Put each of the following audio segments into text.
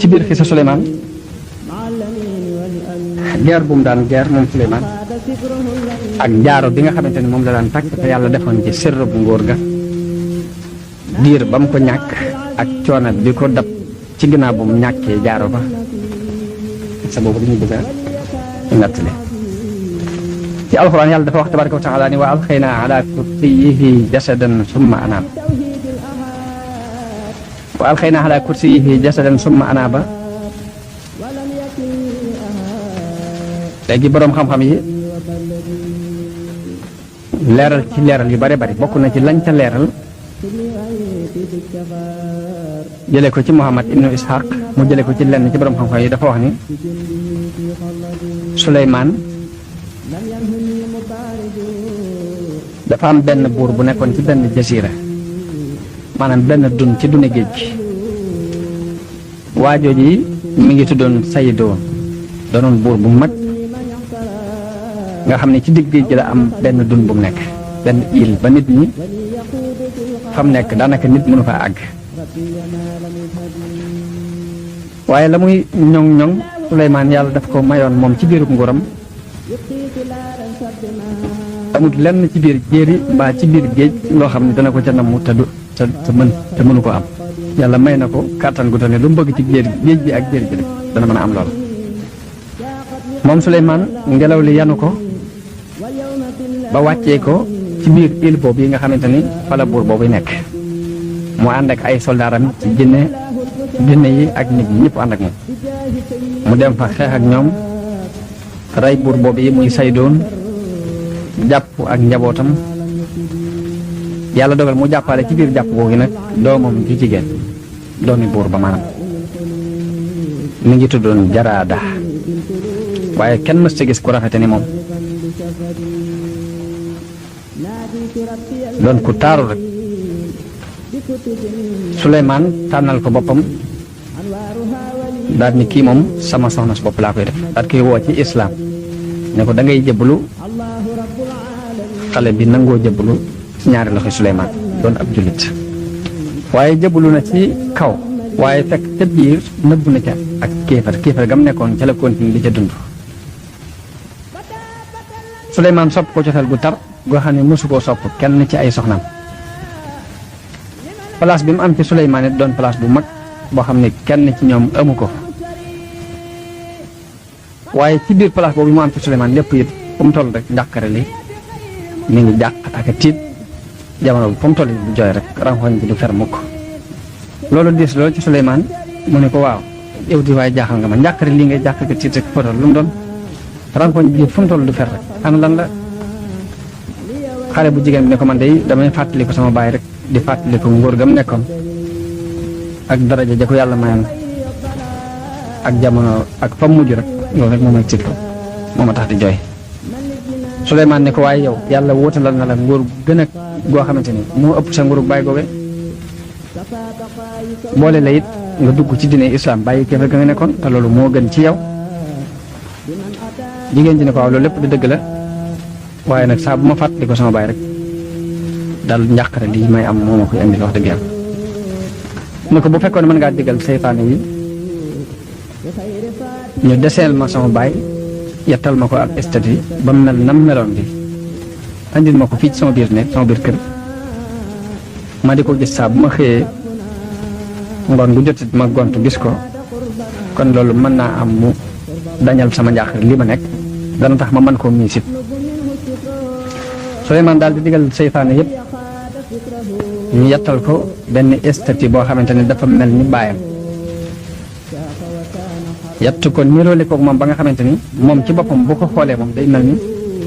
ci biir xisa Suleymaan geer bu mu daan geer moom Suleymaan ak jaaro bi nga xamante ni moom la daan takk te yàlla defoon ci sërr bu ngóor ga diir ba mu ko ñàkk ak coono bi ko dab ci ginnaaw bu mu ñàkkee jaaro ba sa boobu dañuy bëgg a nattale ci alxuraan yàlla dafa wax tabaraka wa taala ni wa alxaynaa ala kursiyyihi jasadan summa anaam wa alxaynaa ala kursiyyihi jasadan summa anaaba léegi boroom xam-xam yi leeral ci leeral yu bare bari bokk na ci lañ ca leeral jële ko ci Muhammad ibnu Ishaq mu jële ko ci lenn ci boroom xam-xam yi dafa wax ni Suleymaan dafa am benn buur bu nekkoon ci benn jasiira maanaam benn dun ci dune géej gi waajooji yi mi ngi tuddoon Sayidoo doonoon buur bu mag nga xam ne ci digg géej gi la am benn dun bu mu nekk benn île ba nit ñi fa mu nekk daanaka nit mënu faa àgg waaye la muy ñoŋ-ñoŋ Suleymaan yàlla daf ko mayoon moom ci biirub nguuram amut lenn ci biir jéeri mbaa ci biir géej loo xam ne dana ko ca namu te mënu ko am yàlla may na ko kàttan gu ne lu mu bëgg ci géej bi ak jéeri ji rek dana mën a am lool moom Suleymaan ngelaw li yanu ko ba wàccee ko ci biir île boobu yi nga xamante ni fa la buur boobu nekk mu ànd ak ay soldaaram ci jinne yi ak nit ñi ñëpp ànd ak moom mu dem fa xeex ak ñoom rey buur boobu yi muy Saydoon jàpp ak njabootam yàlla dogal mu jàppale ci biir jàpp boobu nag doomam ju jigéen doomi buur ba maanaam mi ngi tuddoon Jaraada waaye kenn mës ci gis ku rafete ni moom doon ku taaru rek Suleymaan tànnal ko boppam daal ni kii moom sama soxna su bopp laa koy def daal koy woo ci islaam ne ko da ngay jëbbalu xale bi nangoo jëbbalu ci ñaari loxo Suleymaan doon ab jullit waaye jëbbalu na ci kaw waaye fekk ca biir nëbbu na ca ak kéefar gam nekkoon ca la continue di ca dund Suleymaan sopp ko cofeel gu tar goo xam ne mosu koo sopp kenn ci ay soxnaam place bi mu am ci Suleymaan it doon place bu mag boo xam ne kenn ci ñoom amu ko waaye ci biir place boobu mu am ci Suleymaan lépp it fu mu toll rek njàqare li mi ngi jàq ak a tiit jamono bi fu mu toll bu jooy rek ranxooñ bi du fer mukk loolu diis loolu ci Suleymaan mu ne ko waaw yow di waaye jaaxal nga ma njàqare lii ngay jàq ak a tiit rek foo toll lu mu doon ranxooñ bi fu mu toll du fer rek ana lan la xale bu jigéen bi ne ko man day damay fàttali ko sama baay rek di fàttali ko ngóor gam nekkoon ak daraja ja ko yàlla mayoon ak jamono ak fa mujj rek loolu rek moom may tiitlu moo ma tax di jooy Suleymaan ne ko waaye yow yàlla wóotalal na la nguur gën a goo xamante ni moo ëpp sa nguuru baay googe boole la it nga dugg ci diine islam bàyyi kéefar ga nga nekkoon te loolu moo gën ci yow jigéen ji ne ko waaw loolu lépp di dëgg la waaye nag saa bu ma fàttali ko sama baay rek daal njàqare lii may am moo ma koy indi wax dëgg yàlla ne ko bu fekkoon ne mën ngaa digal seytaane yi ñu deseel ma sama baay yettal ma ko ak statue ba mu mel nam meloon bi andil ma ko fii ci sama biir nekk sama biir kër ma di ko gis saa bu ma xëyee ngoon gu jotit ma gontu gis ko kon loolu mën naa am mu dañal sama njàqare li ma nekk dana tax ma mën koo miisit Suleymaan daal di digal seytaane yëpp ñu yettal ko benn statue boo xamante ne dafa mel ni baayam yett ko niroole koog moom ba nga xamante ni moom ci boppam bu ko xoolee moom day mel ni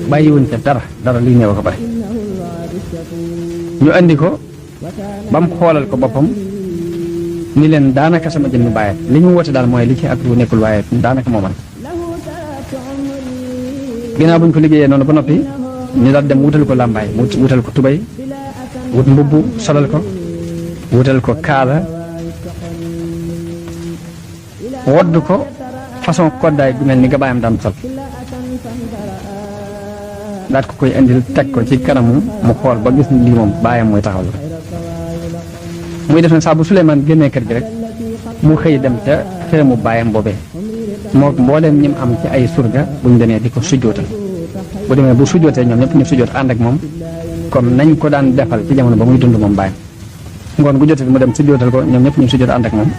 bàyyiwuñ ca dara luy néew ko bare ñu andi ko ba mu xoolal ko boppam ni leen daanaka sama jëmmi baayam li ñu woote daal mooy li ci ak lu nekkul waaye daanaka moo man ginnaaw buñ ko liggéeyee noonu ba noppi ñu daal dem wutal ko làmbaay wutal ko tubay wut mbubb solal ko wutal ko kaala wodd ko façon koddaay gu mel ni ga baayam daan sol daat ko koy indil teg ko ci kanamu mu xool ba gis ni lii moom baayam mooy taxaw la muy def ne saa bu Suleymaan génnee kër gi rek mu xëy dem ca xëramu baayam boobee moo mbooleem ñim am ci ay surga buñ demee di ko sujjootal bu demee bu sujjootee ñoom ñëpp ñu sujjoot ànd ak moom comme nañ ko daan defal ci jamono ba muy dund moom baayam ngoon gu jotee mu dem sujjootal ko ñoom ñëpp ñu sujjoot ànd ak moom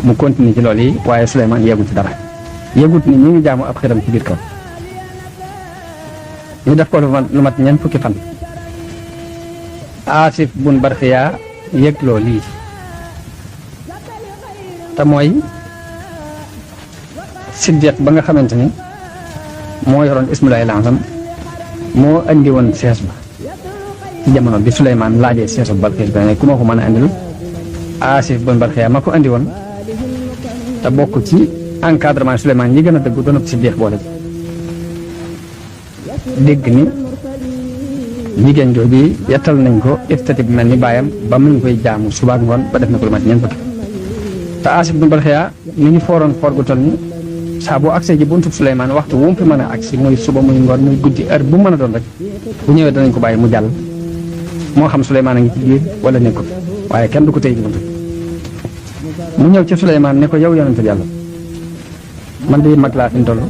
mu continue ci loolu yi waaye Suleymaan yeegul ci dara yeegut ni ñu ngi jaamu ab xëram ci biir kaw ñu def ko lu mat ñeent fukki fan Aasif bun Barxiya yëg loo lii te mooy Siddiq ba nga xamante ni moo yoroon ismulaay lansam moo andi woon sees ba ci jamono bi Suleymaan laajee seesu Balxiis ba ne ku ma ko mën a andil Aasif bun Barxiya ma ko andi woon te bokk ci encadrement Suleymaan yi gën a dëggu doon Siddiq boole dégg ni jigéen jooju yettal nañ ko iftati bi mel ni baayam ba mu ngi koy jaamu suba ak ngoon ba def na ko lu mat ñeent fukki te Aasif bun Barxiya mi ngi fooroon foor gu toll ni saa boo agsee ji buntu Suleymaan waxtu wu mu fi mën a agsi muy suba muy ngoon muy guddi heure bu mën a doon rek bu ñëwee danañ ko bàyyi mu jàll moo xam Suleymaan a ngi ci biir wala nekkul waaye kenn du ko tey ji buntu mu ñëw ci Suleymaan ne ko yow yonente Yàlla man de mag laa fi mu toll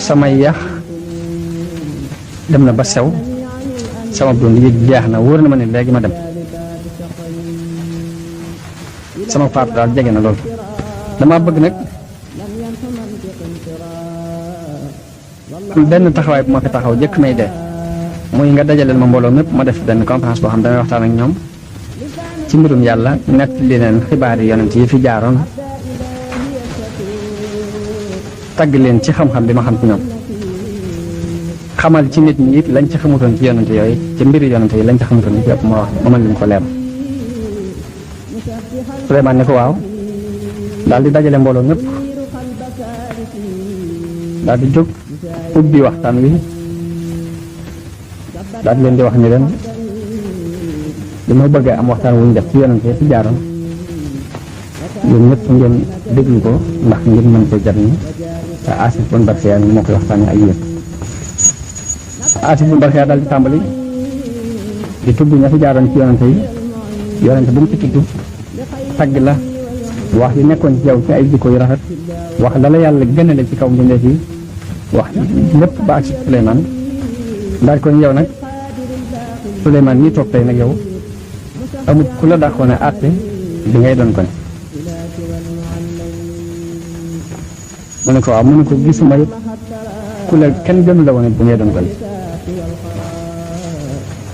samay yax dem na ba sew sama dund yi jeex na wóor na ma ne léegi ma dem sama faatu daal jege na lool dama bëgg nag am benn taxawaay bu ma fi taxaw jëkk may dee muy nga dajaleel ma mbooloo mépp ma def benn conférence boo xam damay waxtaan ak ñoom ci mbirum yàlla nett li leen xibaar yi yonent yi fi jaaroon tagg leen ci xam-xam bi ma xam ci ñoom xamal ci nit ñi it lañ ci xamutoon ci yonent yooyu ci mbiri yonent yi lañ ci xamutoon ci yëpp ma wax ma mën leen ko leer Suleymaan ne ko waaw daal di dajale mbooloo ñëpp daal di jóg ubbi waxtaan wi daal di leen di wax ni leen li ma bëggee am waxtaan wu ñu def ci yonent yi fi jaaroon yéen ñëpp ngeen déglu ko ndax ngeen mën ko jariñu te Aasif bun Barxiya moo koy waxtaanee ak yéen Aasif bun Barxiya daal di tàmbali di tudd ña fi jaaroon ci yonent yi yonent bu mu ci tudd tagg la wax yi nekkoon ci yow ci ay jikko yu rafet wax la la yàlla gënale ci kaw mbindeef yi wax lépp ba ak si Suleymaan daal ko yow nag Suleymaan ñi toog tey nag yow amut ku la dàqoon a àtte bi ngay doon ko ne mu ne ko waaw mu ne ko gisuma yëpp ku la kenn gënu la woon bu ngay doon ko ne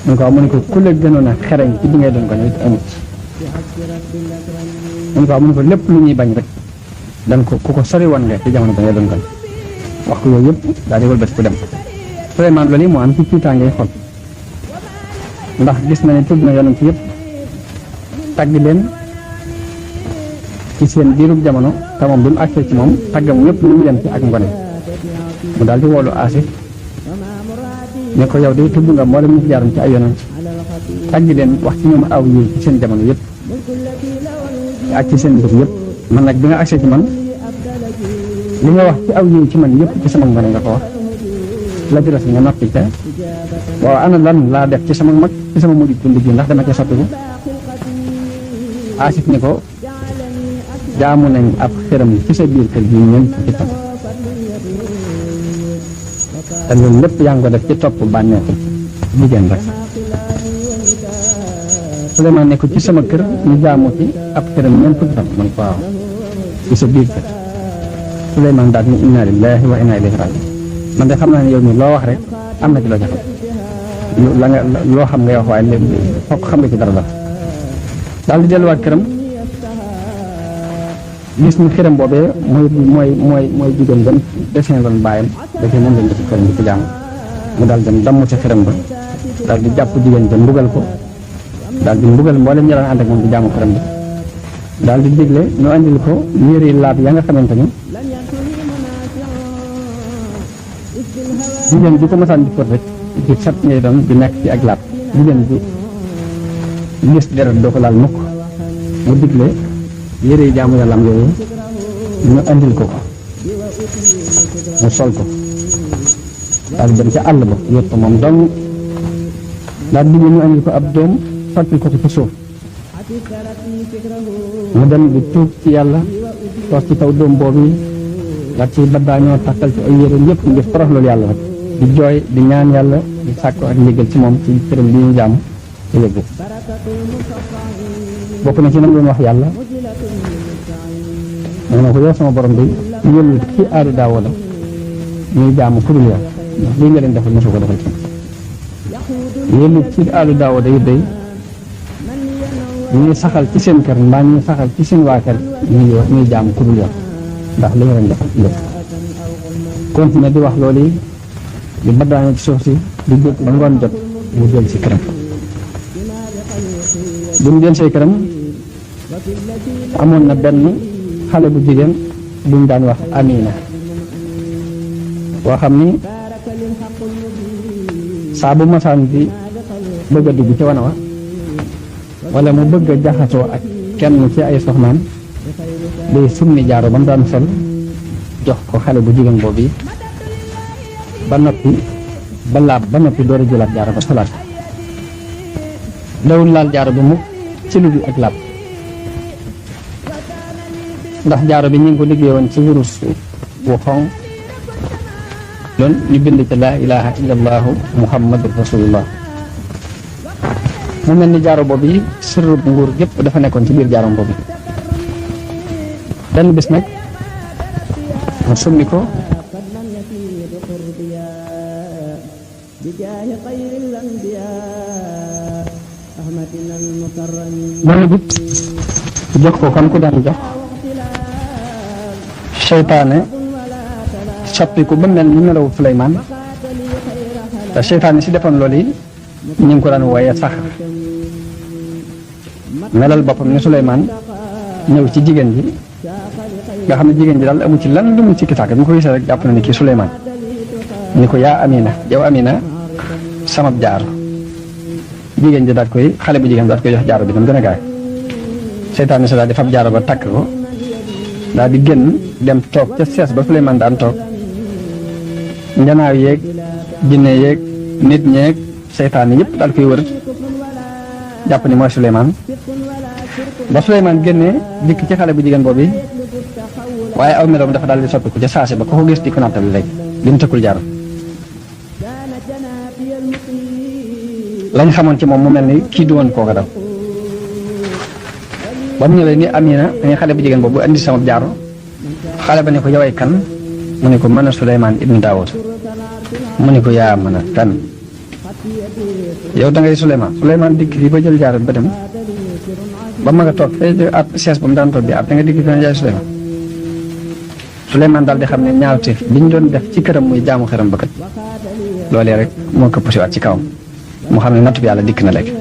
mu ne ko waaw mu ne ko ku la gënoon a xereñ ci bi ngay doon ko ne it amut mu ne ko waaw mu ne ko lépp lu ñuy bañ rek dan ko ku ko sori woon nga ci jamono ba ngay doon ko ne wax ko yooyu yëpp daal di wëlbati ku dem Suleymaan loolu yi moo am ci tiitaangay xol ndax gis na ne tudd na yonent yëpp tagg leen ci seen diirub jamono te moom bi mu àgsee ci moom taggam yëpp lu mu yem ci ak ngone mu daal di woolu Aasif ne ko yow de tudd nga moo dem ñu fi jaaroon ci ay yonent tagg leen wax ci ñoom aw yi ci seen jamono yëpp ak ci seen mbir yëpp man nag bi nga àgsee ci man li nga wax ci aw yi ci man yëpp ci sama ngone nga ko wax la ci des nga noppi ca waaw ana lan laa def ci sama mag ci sama mujj dund gi ndax dama ca sottiku Aasif ni ko jaamu nañ ab xëram ci sa biir kër gi ñeent ci fan te loolu lépp yaa ngi ko def ci topp bànneexu jigéen rek Suleymaan ne ko ci sama kër ñu jaamu ci ab xëram ñeent fukki fan man ko waaw ci sa biir kër Suleymaan daal ni inna lillahi wa inna ilayhi rajiun man de xam naa ne yow mi loo wax rek am na ci loo ca xam la nga loo xam ngay wax waaye léegi fokk xam nga ci dara la daal di delluwaat këram gis ni xiram boobee mooy jigéen gën dessin loon bàyyam dafay moom lañ def këram di ko jàng mu daal dem damm ci xiram ba daal di jàpp jigéen ba mbugal ko daal di mbugal mboolem ñi daan ànd ak moom di jaamu xiram bi daal di digle ñu andil ko yére laab ya nga xamante ni jigéen bi ko masaan di fóot rek di set ngay doon di nekk ci ak laab jigéen bi gis deret doo ko laal mukk mu digle yére yi jaamu yàlla am yooyu ñu andil ko mu sol ko daal dem ca àll ba yóbbu ko moom dong daal digle ñu andil ko ab doom fàttal ko ci suuf mu dem di tuub ci yàlla toog ci kaw doom boobu daal ci baddaañoo takkal ci ay yére yëpp ngir torox loolu yàlla rek di jooy di ñaan yàlla di sàkku ak njëgal ci moom ci këram bi ñu jàmm ci yëggu bokk na ci nam doon wax yàlla mu ne ko yow sama borom bi yëlul ci aadu Daawuda ñuy jaamu ku dul yàlla ndax lii nga leen defal mosu ko defal ci yëlul ci aadu Daawuda yi day ñuy saxal ci seen kër mbaa ñuy saxal ci seen waa kër ñuy jaamu ku dul yàlla ndax li nga leen defal lépp continué di wax loolu yi di baddaane ci suuf si di jóg ba ngoon jot mu jël si këram bi mu jël see këram amoon na benn xale bu jigéen buñ daan wax Amina boo xam ni saa bu masaan bi bëgg a dugg ci wana wa wala mu bëgg a jaxasoo ak kenn ci ay soxnaam day summi jaaro ba mu daan sol jox ko xale bu jigéen boobu ba noppi ba laab ba noppi door a jëlaat jaaro ba solaat dawul laal jaaro bi mu ci lu dul ak laab ndax jaaro bi ñu ngi ko liggéey woon ci wurus bu xonq loolu ñu bind ci laa ilaha illallahu muhammadu rasulullah mu mel ni jaaro boobu yi sirru nguur gépp dafa nekkoon ci biir jaaro boobu benn bis nag mu summi ko mën gut jox ko kam ko daan jox seytaane soppi ko ba mel ni melawu Suleymaan te seytaane si defoon loolu yi ñu ngi ko daan wooye sax melal boppam ni Suleymaan ñëw ci jigéen ji nga xam ne jigéen ji daal amu ci lan lu mu ci kitaaka bi mu ko gisee rek jàpp na ni kii Suleymaan ni ko yaa Amina yow Amina samab jaaro jigéen ji daal koy xale bu jigéen daal koy jox jaaro bi dam gën a gaay seytaane si daal di fab jaaro ba takk ko daal di génn dem toog ca sees ba Suleymaan daan toog njanaaw yeeg jinne yeeg nit ñeeg seytaane yëpp daal koy wër jàpp ni mooy Suleymaan ba Suleymaan génnee dikk ci xale bu jigéen boobu waaye aw meloom dafa daal di soppiku ca saase ba ko ko gis di ko nattal léegi li mu tëkkul jaaro lañ xamoon ci moom mu mel ni kii du woon kooka daw ba mu ñëwee ni Amina dañuy xale bu jigéen boobu andi sama jaaro xale ba ne ko yaway kan mu ne ko mën a Suleymaan ibnu Daawud mu ne ko yaa mën a kan yow da ngay Suleymaan dikk fii ba jël jaaro bi ba dem ba ma nga toog fee ab sees ba mu daan toog bi ab da nga dikk fii na jaay Suleymaan daal di xam ne ñaawteef bi ñu doon def ci këram muy jaamu xëram ba kat loolee rek moo këpp si waat ci kawam mu xam ne nattu bi yàlla dikk na léegi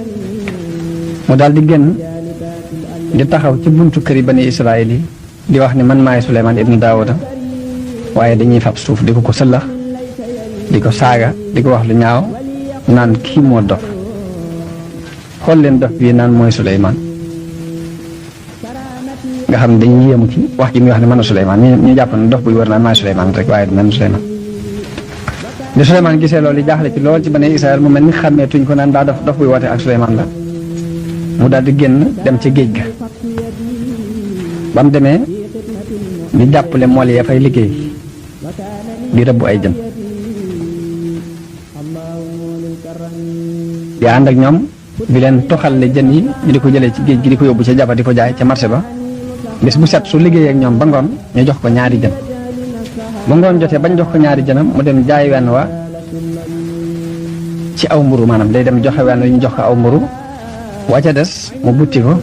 mu daal di génn di taxaw ci buntu kër yi bani Israël yi di wax ni man maay Suleymaan ibnu Daawuda waaye dañuy fab suuf di ko sëllax di ko saaga di ko wax lu ñaaw naan kii moo dof xool leen dof bii naan mooy Suleymaan nga xam ne dañuy yéemu ci wax ji muy wax ne mën a Suleymaan ñu jàpp ne dof buy wër naan maay Suleymaan rek waaye du mel ne Suleymaan bi Suleymaan gisee loolu jaaxle ci lool ci bani Israël mu mel ni xàmmeetuñ ko naan daa dof buy woote ak Suleymaan la mu daal di génn dem ci géej ga ba mu demee di jàppale mool ya fay liggéey di rëbb ay jën di ànd ak ñoom di leen toxalle jën yi ñu di ko jëlee ci géej gi di ko yóbbu ca jaba di ko jaay ca marché ba bis bu set su liggéeyee ak ñoom ba ngoon ñu jox ko ñaari jën ba ngoon jotee bañ jox ko ñaari jënam mu dem jaay wenn wa ci aw mburu maanaam day dem joxe wenn ñu jox ko aw mburu waa ca des mu butti ko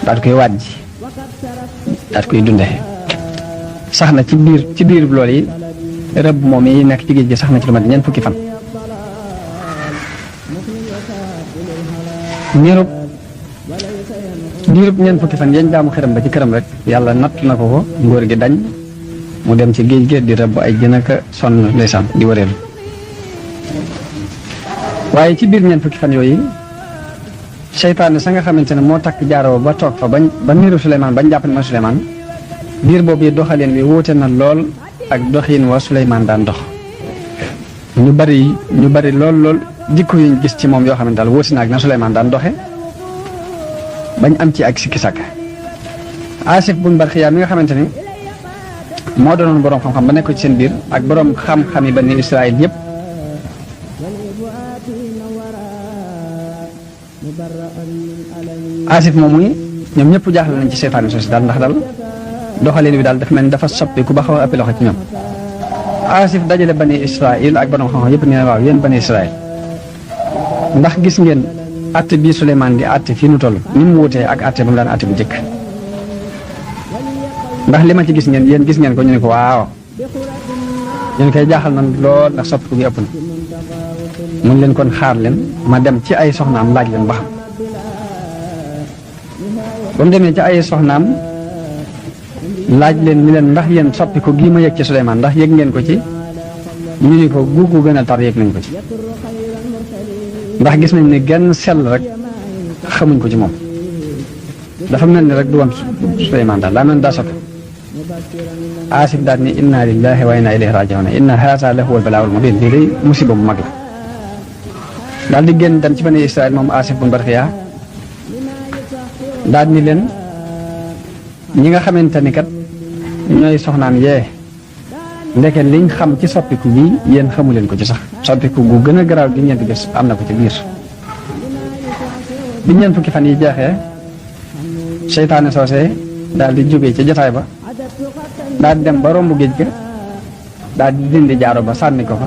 daal koy waaj daal koy dunde sax na ci biir loolu yi rëbb moom yi nekk ci géej gi sax na ci lu mat ñeent fukki fan diirub ñeent fukki fan yañ jaamu xëram ba ci këram rek yàlla natt na ko ngóor gi dañ mu dem ci géej gi di rëbb ay jën ak sonn ndeysaan di wareelu waaye ci biir ñeent fukki fan yooyu seytaane sa nga xamante ne moo takk jaaroo ba toog fa ba niru Suleymaan bañ jàpp ne mooy Suleymaan biir boobu yi doxaleen wi wuute na lool ak doxin wa Suleymaan daan dox ñu bari lool jikko yuñ gis ci moom yoo xam ne daal wuute na ak na Suleymaan daan doxe bañ am ci ak sikki sàkk Asif bun Barxiya mi nga xamante ni moo doonoon boroom xam-xam ba nekk ci seen biir ak boroom xam-xami Bani Israël yëpp Asif moom muy ñoom ñëpp jaaxle nañ ci seytaane soosi daal ndax daal doxalin wi daal dafa mel ni dafa soppi ku ba xaw a ëppi loxo ci ñoom Asif dajale Bani Israël ak boroom xam-xam yëpp ne waaw yéen Bani Israël ndax gis ngeen atte bii Suleymaan di atte fii nu toll ni mu wutee ak atte ba mu daan atte bu njëkk ndax li ma ci gis ngeen yéen gis ngeen ko ñu ne ko waaw ñun koy jaaxal na lool ndax soppi ko bi ëpp na mun leen kon xaar leen ma dem ci ay soxnaam laaj leen ba xam ba mu demee ci ay soxnaam laaj leen ni leen ndax yéen soppi ko gii ma yëg ci Suleymaan ndax yëg ngeen ko ci ñu ni ko guugu gën a tar yëg nañ ko ci ndax gis nañ ne genn sell rek xamuñ ko ci moom dafa mel ni rek du woon Suleymaan daal daa mel ni daa soppi Asif daal ni inna lillahi wa inna ilayhi raji'un inna haza la huwa al-bala'ul mubin lii day musiba bu mag la daal di génn dem ci Bani Israël moom Asif bun Barxiya daal ni leen ñi nga xamante ni kat ñooy soxnaam yee ndeke liñ xam ci soppiku gi yéen xamu leen ko ci sax soppiku gu gën a garaaw gi ñeenti gis am na ko ci biir bi ñeent fukki fan yi jeexee seytaane soosee daal di jógee ca jotaay ba daal di dem ba rombu géej ga daal di dindi jaaro ba sànni ko fa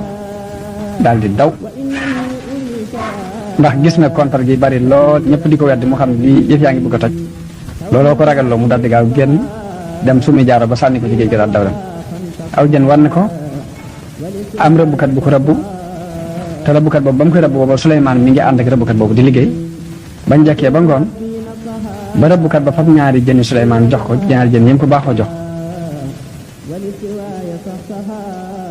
daal di daw ndax gis na kontar gi bari lool ñëpp di ko weddi mu xam ni yëf yaa ngi bëgg a toj looloo ko ragal loo mu daal di gaaw génn dem sumi jaaro ba sànni ko ci géej ga daal daw dem aw jën war na ko am rëbbukat bu ko rëbbu te rëbbukat boobu ba mu koy rëbbu booba Suleymaan mi ngi ànd ak rëbbukat boobu di liggéey bañ jekkee ba ngoon ba rëbbukat ba fab ñaari jëni Suleymaan jox ko ñaari jën yam ko baaxoo jox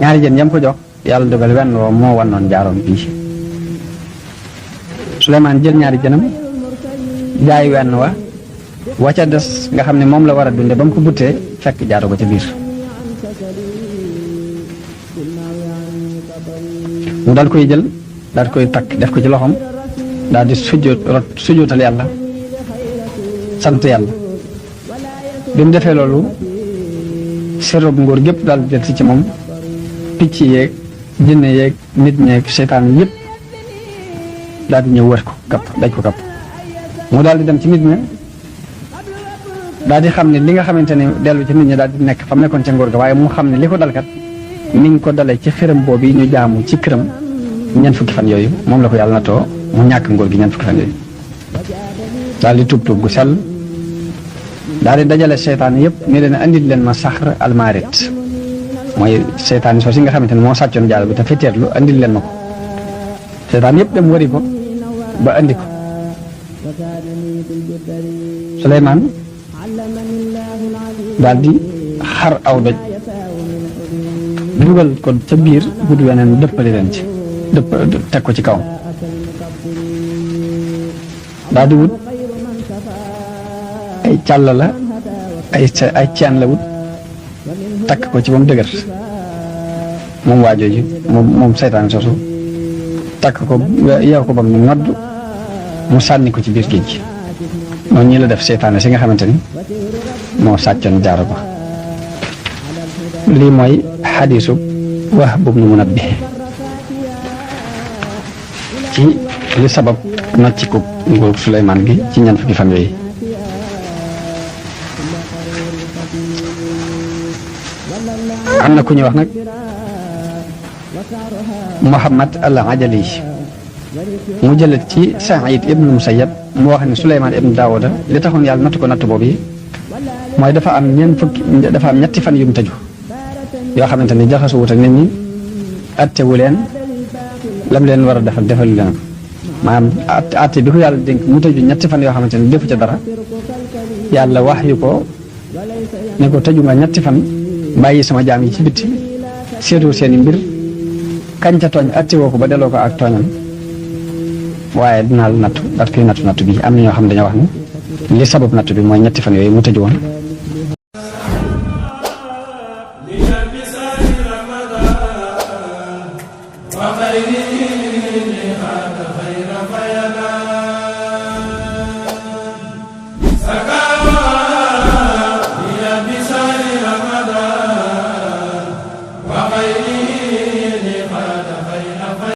ñaari jën yam ko jox yàlla dogal wenn woo moo wannoon jaaroom bii Suleymaan jël ñaari jënam jaay wenn wa ca des nga xam ne moom la war a dunde ba mu ko buttee fekk jaaro ko ca biir mu daal koy jël daal koy takk def ko ci loxoom daal di sujjóotal yàlla sant yàlla bi mu defee loolu serob ngóor gépp daal di del ci moom picc yeeg jinne yeeg nit ñeeg seytaan yëpp daal di ñëw wër ko kapp daj ko kapp mu daal di dem ci nit ña daal di xam ne li nga xamante ne dellu ci nit ñi daal di nekk fa mu nekkoon ca ngóor ga waaye mu xam ne li ko dalkat mi ngi ko dalee ci xërëm boobu ñu jaamu ci këram ñeent fukki fan yooyu moom la ko yàlla natoo mu ñàkk ngóor gi ñeent fukki fan yooyu daal di tuub gu sell daal di dajale seytaan yëpp ni leen andil leen ma saxr almaarit mooy seytaan soo si nga xamante ne moo sàccoon jaal bi te fetteetlu andil leen ma ko seytaan yëpp dem wari ko ba andi ko Suleymaan daal di xar aw doj dugal ko ca biir gudd weneen dëppale leen ci teg ko ci kawam daal di wut ay càll la ay ceen la wut takk ko ci ba mu dëgër moom waajooju moom seytaan soosu takk ko yeew ko ba mu nodd mu sànni ko ci biir géej gi noonu ñi la def seytaane si nga xamante ni moo sàccoon jaaro ba lii mooy xadiisu Wahb ibn Munabbih ci li sabab nocciku nguur Suleymaan gi ci ñeent fukki fan yooyu am na ku ñuy wax nag Muhammad al-Ajali mu jëlet ci Saïd ibnu Musayyab mu wax ne Suleymaan ibnu Daawuda li taxoon yàlla nattu ko natt boobu yi mooy dafa am ñetti fan yu mu tëju yoo xamante ni jaxasu wut ak nit ñi attewu leen lam leen war a defal defalu leen ko maanaam atte bi ko yàlla dénk mu tëju ñetti fan yoo xamante ni defu ca dara yàlla wax yu ko ne ko tëju nga ñetti fan bàyyi sama jaam yi ci bitti seetu seeni mbir kañ ca tooñ atti woo ko ba delloo ko ak tooñam waaye dinaa la nattu daat koy nattu bi am na ñoo xam ne dañoo wax ni li sabab nattu bi mooy ñetti fan yooyu mu tëju woon وخير خير فيدا